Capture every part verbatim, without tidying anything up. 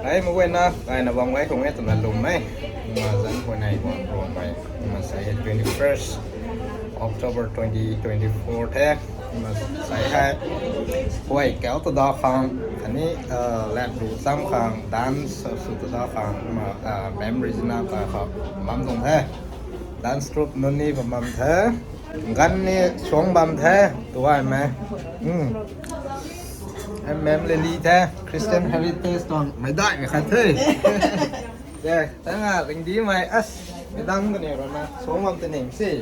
Ai, mei guayna, gayna bam gay khang e twna lwm e. Kumna zanc huayney guang ruang mei. Kumna sei twenty-first October twenty twenty-four the. Kumna sei hei. Huay kau ta da khang, khatni, uh, lap ru cham khang, dance sw ta da khang, kumna, uh, memories na ka khou bam tuang the. Dance troupe nunc ni bam bam the. Ganv ni suang bam the, tuaymei. Hmm. M M Lily the, Christian Heritage tuang meic daihmei khat the. Ye, tanga ringdimei, as, mi dang kaniw rana suang bam tei ning si.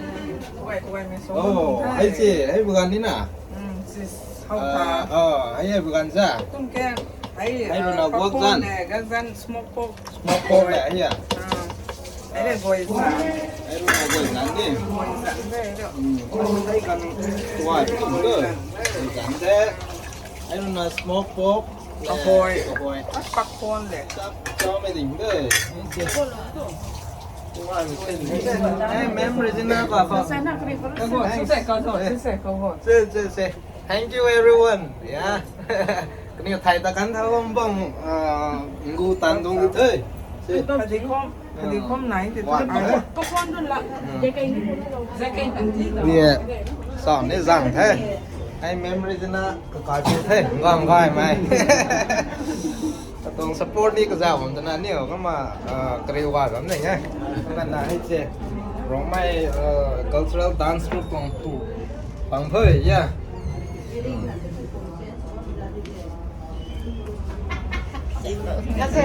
Kuay, kuay mei suang bam tei. Oh, hei si, hei bu ganv ni na. Hmm, si, how far? Ah, oh, hei, hei bu ganv sa. Tum ke, hei, hei runa ah, work pork zan. Le, gan zan, smoke pork. Smoke pork le, hei ya. Ah. Hei le guay zan. Hei runa guay zan ni. Guay zan de, hei le. Hmm, hei kan tuay pu tu. Guay zan de. Hei runa smoke pork. Kahuay. Kahuay. Ah, pak phone le. Chap, chap mei ding de. Tuay mei sin. Hey, memory zin na pa pa. Kahuay, suse, kahuay, suse, kahuay. Se, se, se. Thank you, everyone. Yeah. Kaniw thay ta kan tha bam bam, ah, ngu tan dung di the. Si. Kadi khom, kadi khom nai di. Wan the. Ai, ko khom dun la. Hmm. Zek kai ni. Zek kai tan di. Ni, sa ni zang the. Ai memory zin na kakai pu the. Ngang gaymei. Katuang support ni kazauh bam twna ni o kumna, ah, kariu gay bam ning e. Kumna na hei se. Rongmei, ah, cultural dance group tuang pu. Pang the, ya. Hei se.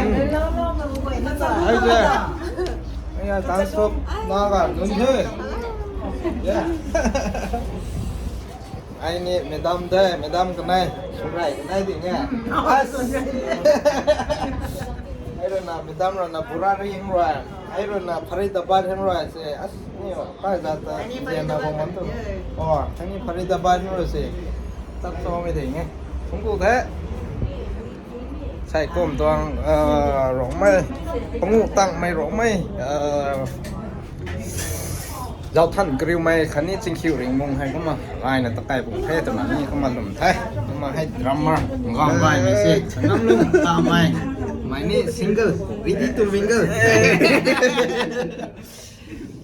Hei ya, dance troupe na ga nunc the. Ya. Ai ni madam the, madam kanei, sumrai kanei ding e. As. Ai rui na madam rui na Burari hym rui. Ai rui na Faridabad hym rui se. As. Ni o, kai za ta, zen na bam bam tu. Oh, ai ni Faridabad ni rui se. Tat cho mei ding e. Sung ku the. Sai kum tuang, ah, Rongmei. Pangu tangmei Rongmei. Ah, zauc than kariumei khatni Chingkhiu Ringhmung hei kumna. Ai na ta kai bung the twna ni kumna lwm the. Kumna hei drummer. Ngang gaymei se. Ngam lum tamei. Mei ni single. Ready to mingle.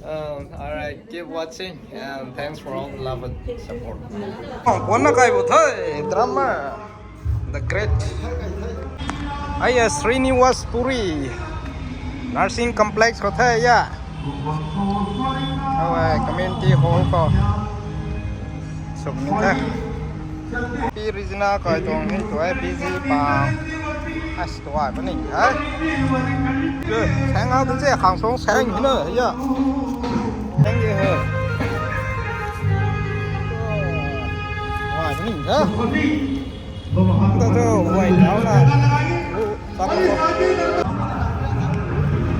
Um, all right, keep watching and thanks for all the love and support. Oh, kwan na kai bu the, drummer, the great. Ai ya, Srinivas Puri Nursing Complex khou the ya. Aw, community hall khou. Sum ni the. Pi Regina kai tuang ni tu ai busy pa. As tuay bam ning the. Saeng hau tu che khang song saeng hi na ya. Saeng ye he. Tuay bam ning the. Ta tu huay kau na.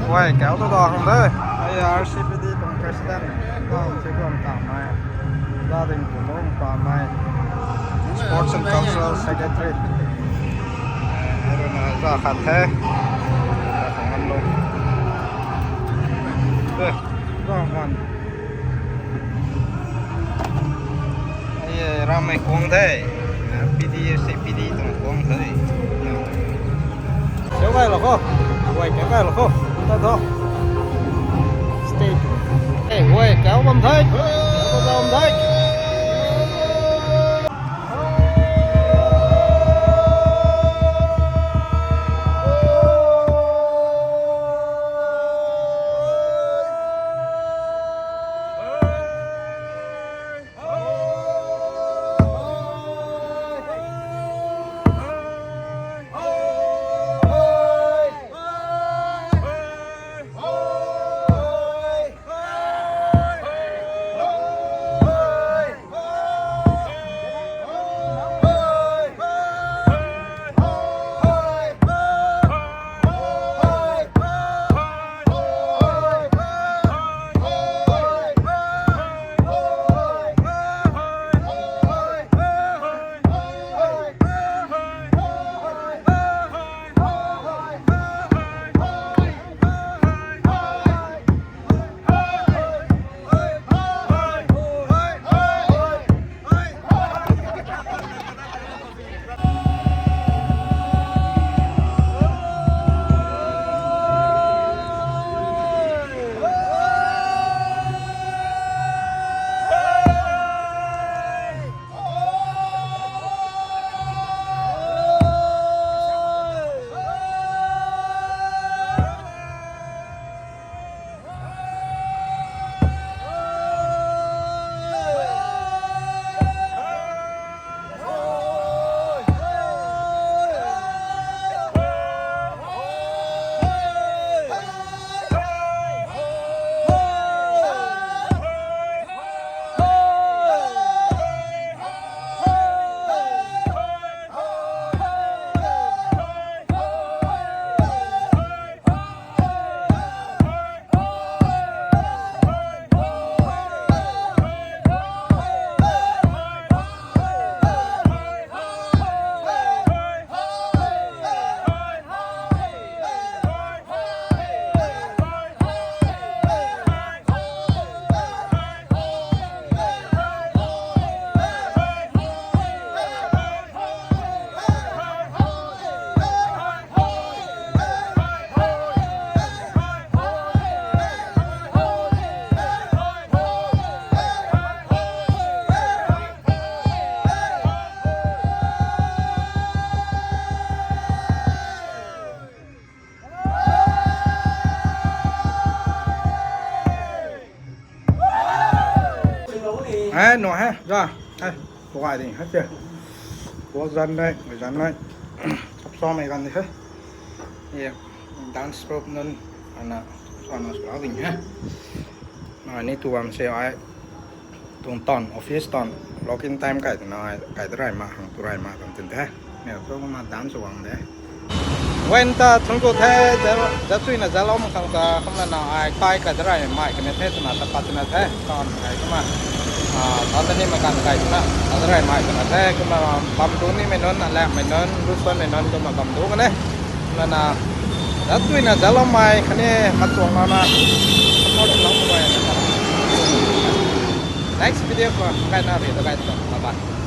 Huay kau tu da hang de. Ai R C P D tuang president. Tang si tuang tang mai. Za ding pu nung pa mai. Sports and Cultural Secretary. Ai rui na za khat the. Za khat ngan lo. Eh, za khat. Ai, ram mei kuang the. P D, C P D tuang kuang the. Kau kai lo kho. Wai, kau kai lo kho. Ta tho. Stay. Hey, wai, kau bam the. Kau bam the. Hei, nu hei, za, hei, tu gay ding hei te. Tuak zan dei, gay zan dei. Kap samei ganv di hei. Ye, dance troupe nunc, ana, sana suna ding hei. Ai ni tu bam se ai, tuang ton, office ton, login time kai twna ai, kai da rey ma, hang tu rey ma, kan tin the. Ni tu kumna dance guang de. Wen ta thungc ku the, zat, zat chuina zalou mak khang ta, kumna na ai kai kai da rey mai kani the, twna ta pat twna the, ton ai kumna, ah, ton ta ni ma kan kai twna, kai da rey mai twna the, kumna bam du nimei nunc, alamei nunc, lusuanmei nunc, kumna bam du kan e. Kumna na, zat chuina zalou mai khatni matuang na na, kumna lou mak e. Next video khou kaina ri ta kai ta, bye bye.